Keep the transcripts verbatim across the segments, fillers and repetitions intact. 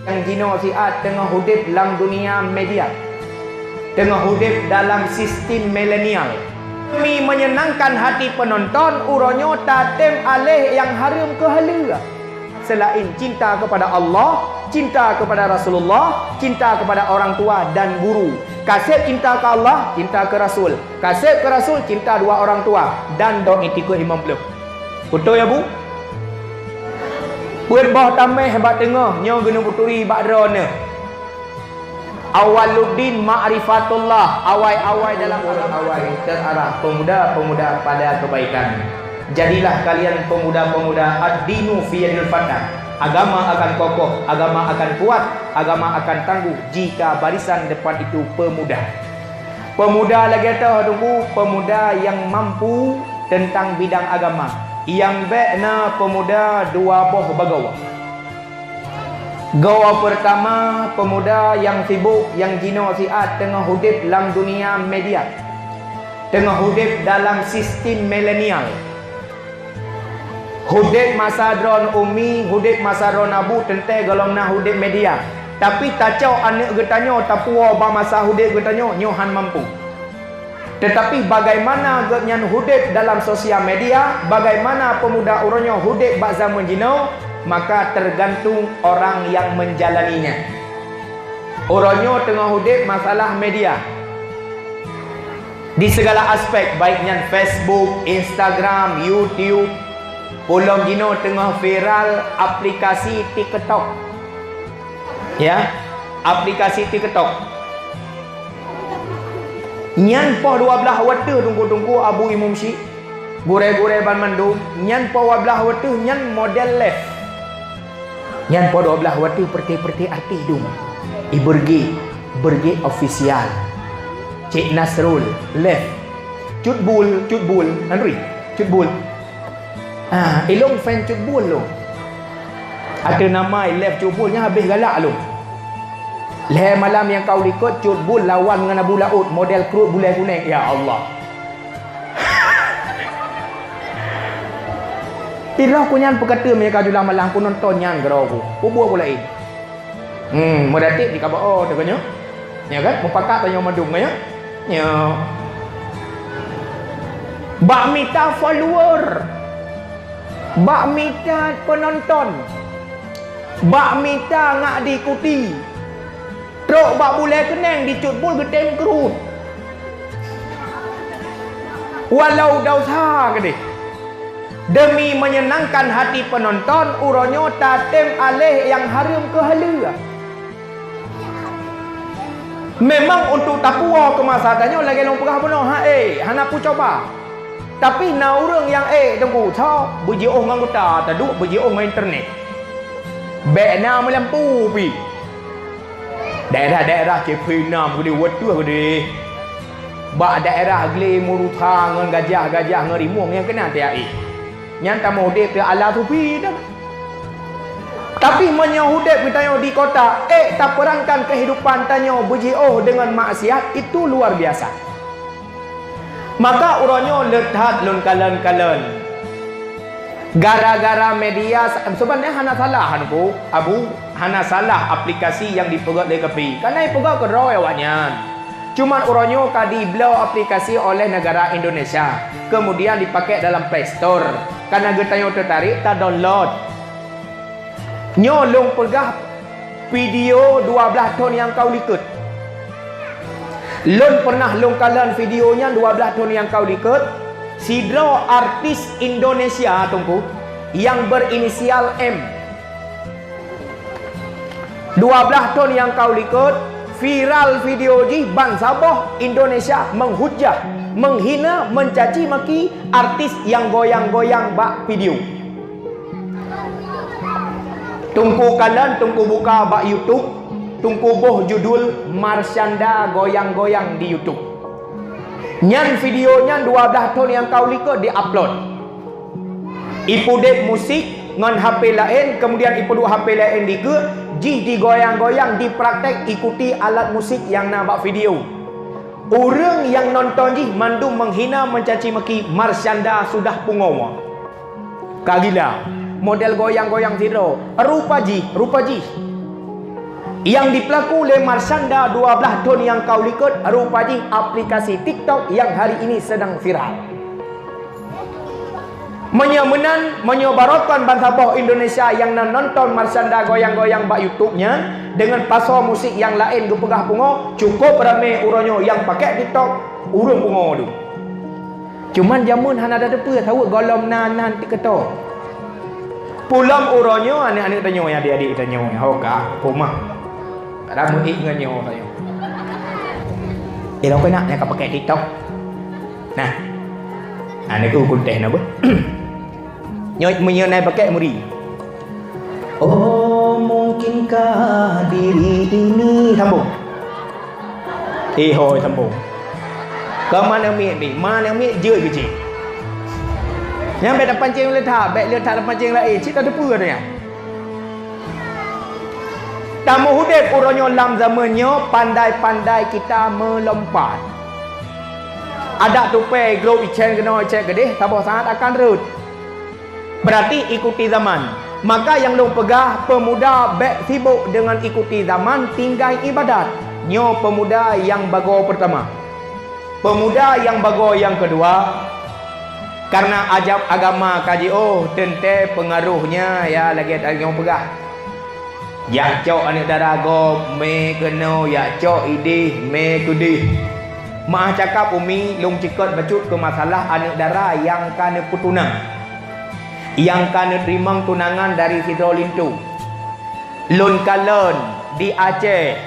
Nyang jinoe siat teungoh udeb lam dunia media, teungoh udeb dalam sistem milenial. Demi menyenangkan hati penonton, uroe nyoe tatem aleh nyang hareuem keu haleue. Selain cinta kepada Allah, cinta kepada Rasulullah, cinta kepada orang tua dan guru. Kaseb cinta keu Allah, cinta keu Rasul. Kaseb keu Rasul, cinta dua orang tua dan dok itikeuh imam bleuh. Beutôi ya, Bu? Peuet boh tameh bak teungoh nyoe geuneuk peuturi bak droeneuh. Awaluddin ma'rifatullah, awai-awai dalam agama. Awai terarah pemuda-pemuda pada kebaikan. Jadilah kalian pemuda-pemuda ad-dinu fi yadil fata. Agama akan kokoh, agama akan kuat, agama akan tangguh jika barisan depan itu pemuda. Pemuda lagée toh Teungku, pemuda nyang mampu teuntang bidang agama. Nyang bék na pemuda dua boh bagoe. Goe peurtama, pemuda nyang sibok nyang jinoe siat teungoh udeb lam dunia media, teungoh udeb dalam sistem milenial. Udeb masa droen umi, udeb masa droen abu teuntée gohlom na udeb media. Tapi tacok aneuëk geutanyoe tapuwoe bak masa udeb geutanyoe, nyoe han mampu. Tetapi bagaimana gobnyan udeb dalam sosial media, bagaimana pemuda uroe nyoe udeb bak zaman jinoe, maka tergantung orang yang menjalaninya. Uroe nyoe teungoh udeb masalah media. Di segala aspek, baik nyan Facebook, Instagram, YouTube, ulôn jinoe teungoh viral aplikasi TikTok. Ya, aplikasi TikTok. Nyan poh dua blaih wateuh Teungku-teungku Abu Imum Syik, gurée-gurée banmandum, nyan poh dua blaih wateuh nyan model live. Nyan poh dua blaih wateuh peureté-peureté artis dum. I Bergek, Bergek Official. Cik Nasrul, live. Cut Bul, Cut Bul, Andri, Cut Bul. Ah, ilôn fan Cut Bul lôn. Ateueh nama i live Cut Bul nyan habéh galak lôn. Lhée malam nyang ka u likot Cut Bul lawan ngon Abu Laôt model krot bulée kuneng. Ya Allah. Ilôn ku nyan peukateue meunyoe ka julang malam ku nonton nyan keudroe ku. Peue buet ku laén. Hmm, meuratéb di kaba oh teuka nyoe. Nyoe kan, mupakat tanyoe mandum nyoe. Nyoe. Bak mita follower. Bak mita penonton. Bak mita ngak diikuti. Trok bak bulée keuneng di Cut Bul geutem keurut. Walau desya keudeh. Demi menyenangkan hati penonton, uroe nyoe tatem aleh nyang hareuem keu haleue. Memang untuk tapuwoe keu masa tanyoe lagée lôn peugah bunoe, ha, eh, hana peucuba. Tapi na ureuëng nyang, eh, Teungku, tho, beujiôh ngon geuta, taduek beujiôh ngon internet. Bék na meulampu pih. Daerah-daerah Cipinang keudeh, wateuh keudeh. Bak daerah Gle Muruta ngon gajah-gajah ngon rimueng nyang keunan tiak éh. Nyan tamong udeb teu ala sufi dah. Tapi meunyoe udeb geutanyoe di kota, ék tapeurangkan keuhidupan tanyoe beujiôh deungon maksiat, itu luar biasa. Maka uroe nyoe le that lôn kalon-kalon. Gara-gara media sa-, sebenarnya hana salah, Teungku, Abu, hana salah aplikasi nyang dipeugét lé Kapi. Karena ipeugét keudroe awaknyan. Cuman uroe nyoe ka dibloe aplikasi oleh negara Indonesia, kemudian dipakai dalam Play Store. Karena geutanyoe teutarek, ta-download. Nyoe lôn peugah video dua blaih thon nyang ka u likot. Lôn pernah lôn kalon video nyan dua blaih thon nyang ka u likot. Sidroe artis Indonesia, Teungku, nyang berinisial M. Dua blaih thon nyang ka u likot, viral video jih bansaboh Indonesia menghujah, menghina, mencaci maki artis nyang goyang-goyang bak video. Teungku kalon, Teungku buka bak YouTube, Teungku boh judul Marshanda Goyang-Goyang di YouTube. Nyan video nyan dua blaih thon nyang ka u likot di-upload. Ipudeb musik ngon H P laén, kemudian ipeuduek H P laén dikeue, jih digoyang-goyang, dipraktek ikuti alat musik nyang na bak video. Ureuëng nyang nonton jih mandum menghina, mencaci maki Marshanda sudah pungoe. Ka gila, model goyang-goyang sidroe, rupa jih, rupa jih. Nyang jipeulaku lé Marshanda dua blaih thon nyang ka u likot rupa jih aplikasi TikTok nyang hari ini sedang viral. Meunyoe meunan, meunyoe barokon bansaboh Indonesia nyang na nonton Marshanda goyang-goyang bak YouTube nyan, deungon pasoe musik nyang laén geupeugah pungo, cukôp ramé uroe nyoe nyang pakék TikTok, ureuëng pungo dum. Cuman jameun hana tateupeue saweuet gohlom na nan tikeutô. Pulom uroe nyoe aneuk-aneuk tanyoe, adik-adik tanyoe, ho ka, peumah. Rameuék ngon nyoe tanyoe. Eh, lôn keunak nyang ka pakék TikTok. Nah. Nah, niku kunteh na beuh. Nyoe meunyoe na pakék muri. Oh, mungkinkah diri ini sambung. Eh, hôi sambung. Ka mana miet ni? Mana miet jeuet keu cit. Nyan bèk tapancing le that, bèk le that tapancing laén. Cit tateupeue tu nyan. Tamuh udép uroe nyoe lam zameun nyoe pandai-pandai kita meulompat. Adak tupée grob icén keunoe icén keudeh saboh saát akan rhot. Berarti ikuti zaman. Maka nyang lôn peugah, peumuda bèk sibok deungon ikuti zaman tinggai ibadat. Nyoe peumuda nyang bagoe peurtama. Peumuda nyang bagoe nyang keudua, kareuna ajab agama ka jiôh teuntée peungarohnya ya lagée tanyoe peugah. Jak cok aneuk dara gob mé keunoe, jak cok idéh mé keudeh. Meu'ah cakap umi, lôn cikot bacut keu masalah aneuk dara nyang ka neupeutunang, nyang ka neuteurimong tunangan dari sidroe linto. Lôn kalon di Aceh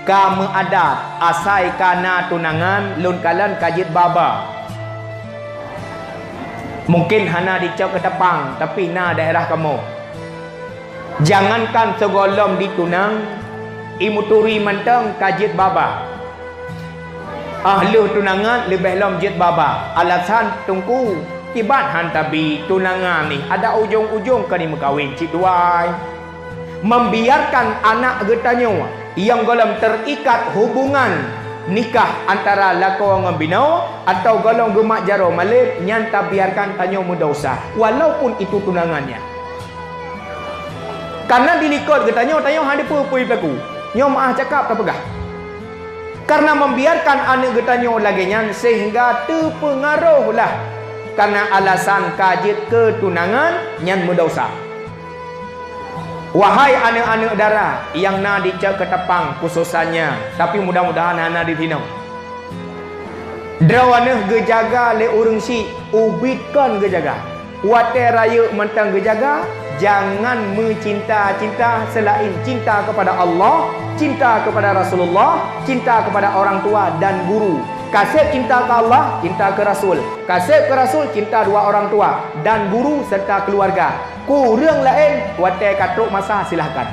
ka meuadat, asai ka na tunangan, lôn kalon ka jeuet baba. Mungken hana dicok keutapang, tapi na daerah kamoe. Jangankan sigohlom ditunang, imeuturi mantong ka jeuet baba. Ah lheueh tunangan leubeh lom jeuet baba. Alasan teungku, kiban han tabi tunangan nih ada ujong-ujong ka dimeukawen cit duai. Membiarkan anak geutanyoe nyang gohlom terikat hubungan nikah antara lakoe ngon binoe atau gohlom geumat jaroe malem, nyan tabiarkan tanyoe meudosa, walaupun itu tunangannya. Karena dilikot geutanyoe, tanyoe hana peue-peue pelaku. Nyoe meu'ah cakap tapeugah. Karena membiarkan aneuk geutanyoe lagée nyan sehingga teupeungaroh lah karena alasan ka jeuet keu tunangan, nyan meudosa. Wahai aneuk-aneuk dara nyang na di cot keutapang khususannya, tapi mudah-mudahan hana di sinoe. Droeneuh geujaga lé ureuëng syik, ubit kon geujaga. Watée rayeuk mantong geujaga, jangan meucinta-cinta selain cinta kepada Allah, cinta kepada Rasulullah, cinta kepada orang tua dan guru. Kaseb cinta keu Allah, cinta keu Rasul. Kaseb keu Rasul, cinta dua orang tua dan guru serta keluarga. Keu ureuëng laén, watée ka trok masa, silahkan.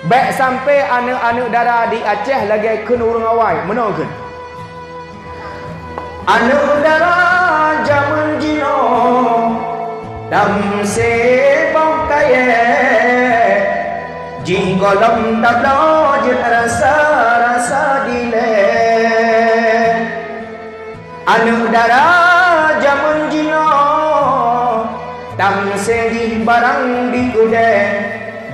Bék sampai aneuk-aneuk dara di Aceh lagée kheun ureuëng awai, meunoe kheun. Aneuk dara jameun jinoe, tam seboh kayée, jih gohlom tabloe jeuet rasa-rasa dilée. Aneuk dara jameun jinoe, tam seh jih barang di keudée,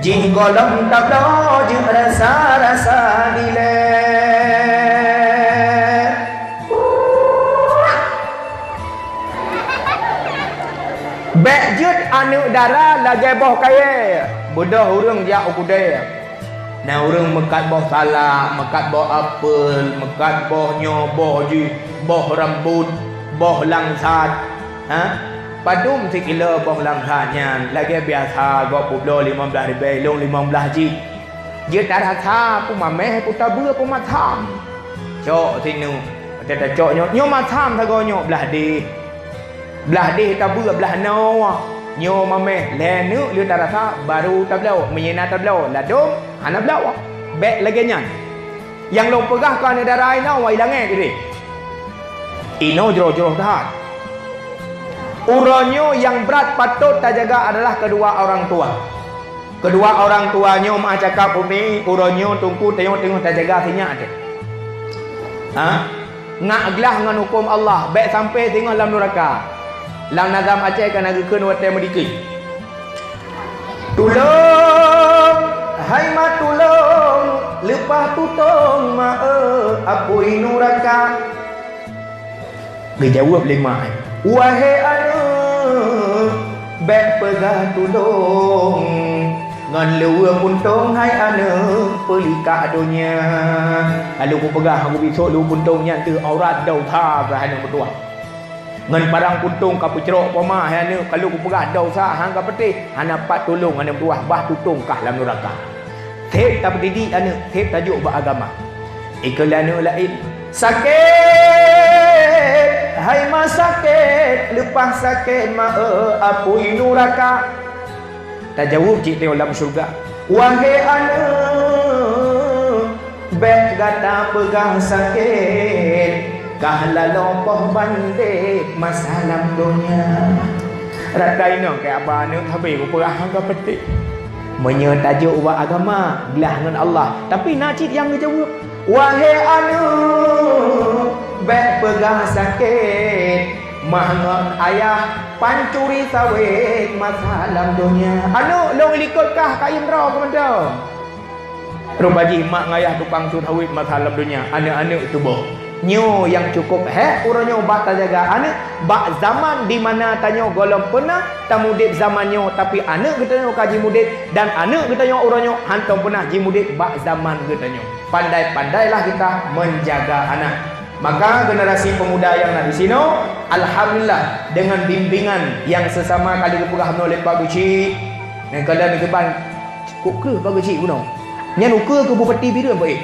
jih gohlom tabloe jeuet rasa-rasa dilée. Bék jeuet aneuk dara lagée boh kayée, beudôh ureuëng jak u keudée. Na ureuëng meukat boh salak, meukat boh apel, meukat boh nyoe, boh jih, boh rambot, boh langsat. Ha? Padum sikilo boh langsat nyan, lagée biasa gob peubloe limong blaih ribée, lôn limong blaih jih. Jeuet tarasa peumameh, peutabeue, peumasam. Cok sineuk, watée tacok nyoe, nyoe masam sagoe nyoe, blaih deh. Blaih deh tabeue, blaih noe. Nyoe mameh, lhée neuk lheueh tarasa, baru tabloe. Meunyoe na tabloe, ladôm, hana bloe. Bék lagée nyan. Nyang lôn peugah keu aneuk dara inoe, wai langét ideh. Inoe jroh-jroh that. Uroe nyoe nyang brat patot tajaga adalah keudua orang tua. Keudua orang tua nyoe meu'ah cakap umi, uroe nyoe teungku teungoh-teungoh tajaga sinyak teuh. Ha? Ngak glah ngon huköm Allah, bék sampai singoh lam nuraka. Lam nazam Aceh ka na geukheun watée meudikeue. Tulông, hai ma tulông. Leupah tutong ma-e apui nuraka. Geujaweueb lé mak, "Wahé aneuëk, bék peugah tutong ngon luweue puntông hai aneuëk peulikak donya." Lalu kupeugah, "Aku bisok luweue puntông nyan teuh aurat desya," kheun aneuëk meutuah. "Ngon parang puntông ka peucrok poma hai aneuëk, ka lheueh kupeugah desya hán ka peutéh, hana pat tulông aneuëk meutuah, bah tutông kah lam nuraka." Seb tapeudidik aneuëk, seb tajok bak agama. Ikheun lé aneuëk laén, "Sakét, hai ma sakét, leupah sakét ma-e apui nuraka." Tajaweueb cit teuk lam syeuruga, "Wahé aneuëk, bék gata peugah sakét, kah laloe poh bandét masa lam donya." Rata inong keu aba aneuëk, tapi kupeugah hán ka peutéh. Meunyoe tajok ubak agama, glah ngon Allah. Tapi na cit nyang geujaweueb, "Wahé aneuëk, bék peugah sakét, mah ngon ayah pancuri sawét masa lam donya." Aneuëk, lôn likot kah kayém droe keumeudroe. Rupa jih mak ngon ayah tukang curi sawét masa lam donya, aneuëk-aneuëk tuboh. Nyoe nyang cukôp hék uroe nyoe bak tajaga aneuëk, bak zaman di mana tanyoe gohlom peunah tamudeb zaman nyoe, tapi aneuëk geutanyoe ka jimudeb, dan aneuëk geutanyoe uroe nyoe hántom peunah jimudeb bak zaman geutanyoe. Pandai-pandailah kita menjaga anak. Maka generasi pemuda nyang na disinoe, alhamdulillah, dengan bimbingan nyang sesama ka lheueh geupeugah bunoe lé Pak Guci, nyang ka lheueh geuban, kok kreueh Pak Guci bunoe. Nyan ukeue keu Bupati Bireuen, Pak, eh.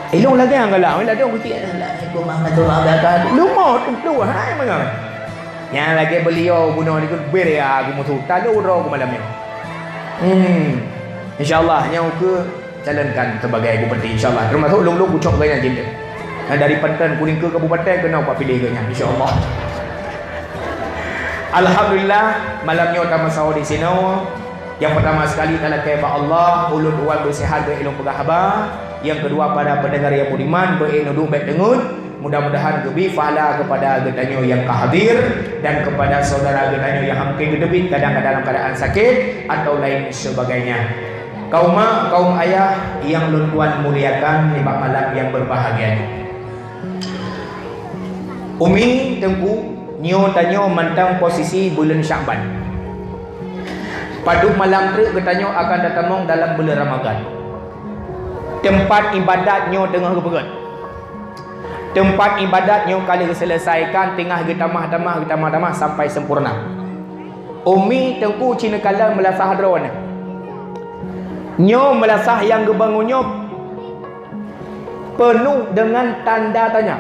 Ilong lagèe nyang galak, lagèe Guci. Assalamualaikum warahmatullahi wabarakatuh. Leumo tumpluh hai mangat. Nyang lagèe beliau bunoe dikeue ber ya geumusôh. Talo droe keu malam nyoe. Hmm. Insya Allah, nyang ukeue calonkan sebagai bupati, insya Allah. Termasuk lôn-lôn kucok geuhnyan jeuet. Nah, dari Panton Kuning ke Kabupaten keunoe kupiléh geuhnyan, insya Allah. Alhamdulillah, malam nyoe tameusawa disinoe. Nyang pertama sekali talakèe bak Allah, ulôn wan beusihat beu ilôn peugah haba. Nyang kedua, para pendengar nyang budiman, beu ilôn duek bèk teungeut. Mudah-mudahan geubri pahala kepada geutanyoe nyang ka hadir dan kepada saudara geutanyoe nyang mungkin geuteubiet kadang-kadang dalam keadaan sakit atau lain sebagainya. Kaum mak, kaum ayah nyang lôn tuan muliakan nibak malam nyang berbahagia nyoe. Umi, Teungku, nyoe tanyoe mantong posisi buleuen Syakban. Padub malam treuk geutanyoe akan tatamong dalam buleuen Ramadhan. Teumpat ibadat nyoe teungoh geupeugèt. Teumpat ibadat nyoe ka lheueh geuseuleusaikan, teungoh geutamah-tamah, geutamah-tamah sampai sempurna. Umi, Teungku, ci neukalon meulasah droeneuh. Nyoe meulasah nyang geubangun nyoe peunoh deungon tanda tanya.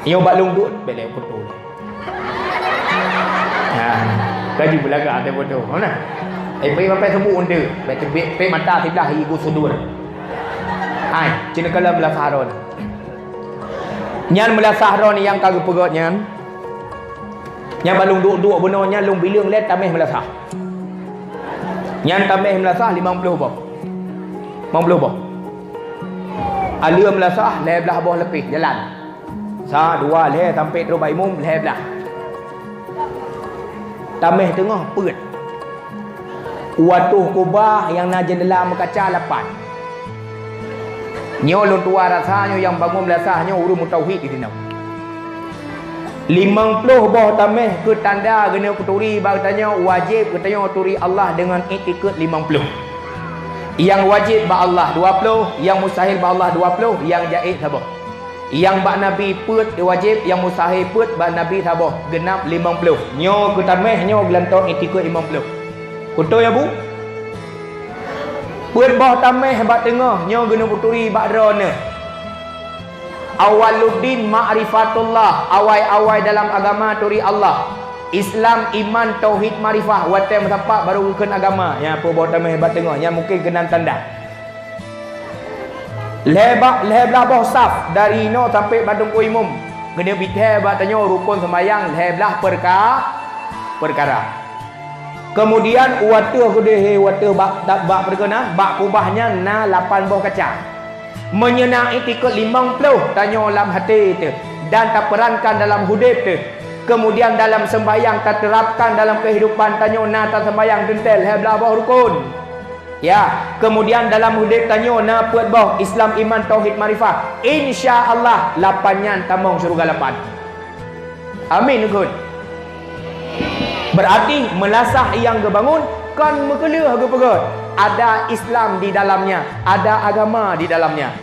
Nyoe bak lôn duek, bèk lé peutoh. Nah, laju beulagak até bodoh. Mana? Eh, pei mapai seubu untuk. Bèk teubiet, pei mata siblah ibu sudur. Hai, ci neukalon meulasah droeneuh. Nyan meulasah droeneuh nyang ka geupeugèt nyan. Nyan bak lôn duek-duek bunoe nyan lôn bileueng lé tamèh meulasah. Nyan tamèh meulasah limong ploh boh. Limong ploh boh. Aleuem meulasah lhèe blah boh leupeh jalan. Sa, dua, lhèe, sampai trôh bak imum, lhèe blah. Tamèh teungoh peuet. Watôh kubah nyang na jeundela meukaca lapan. Nyoe lôn tuan rasa nyoe nyang bangun meulasah nyoe ureueng meutauhid disinoe. Limong ploh boh tamèh keu tanda geuneuk peuturi bak geutanyoe, wajéb geutanyoe turi Allah deungon iktikeuet limong ploh. Nyang wajéb bak Allah dua ploh, nyang mustahil bak Allah dua ploh, nyang jaiz saboh. Nyang bak Nabi peuet wajéb, nyang mustahil peuet bak Nabi saboh, geunab limong ploh. Nyoe keu tamèh nyoe geulantoe iktikeuet limong ploh. Beutôi, ya, Bu? Peuet boh tamèh bak teungoh nyoe geuneuk peuturi bak droeneuh. Awaluddin ma'rifatullah, awai-awai dalam agama turi Allah. Islam, iman, tauhid, makrifah, watèe meusapat barô geukheun agama. Nyan peuet boh tamèh bak teungoh, nyan mungken keunan tanda. Lhèe ba-, lhèe blah boh saf dari inoe sampai bak teungku imum. Geuneuk bithèe bak tanyoe rukon seumayang lhèe blah perka-, perkara. Keumudian, u ateueh keudeh, u ateueh bak, bak, bak peureukeuna, bak kubah nyan na lapan boh kaca. Meunyoe na iktikeuet limong ploh tanyoe lam até teuh dan tapeurankan dalam udép teuh, keumudian dalam seumbahyang tateurapkan dalam keuhidupan tanyoe na taseumbahyang teuntèe lhèe blah boh rukon. Ya, kemudian dalam udeb tanyoe na peuet boh Islam, iman, tauhid, makrifah. Insya Allah lapan nyan tamong syeuruga lapan. Amin, ngon. Berarti meulasah nyang geubangun kon meukeuleuh geupeugét. Ada Islam di dalamnya, ada agama di dalamnya.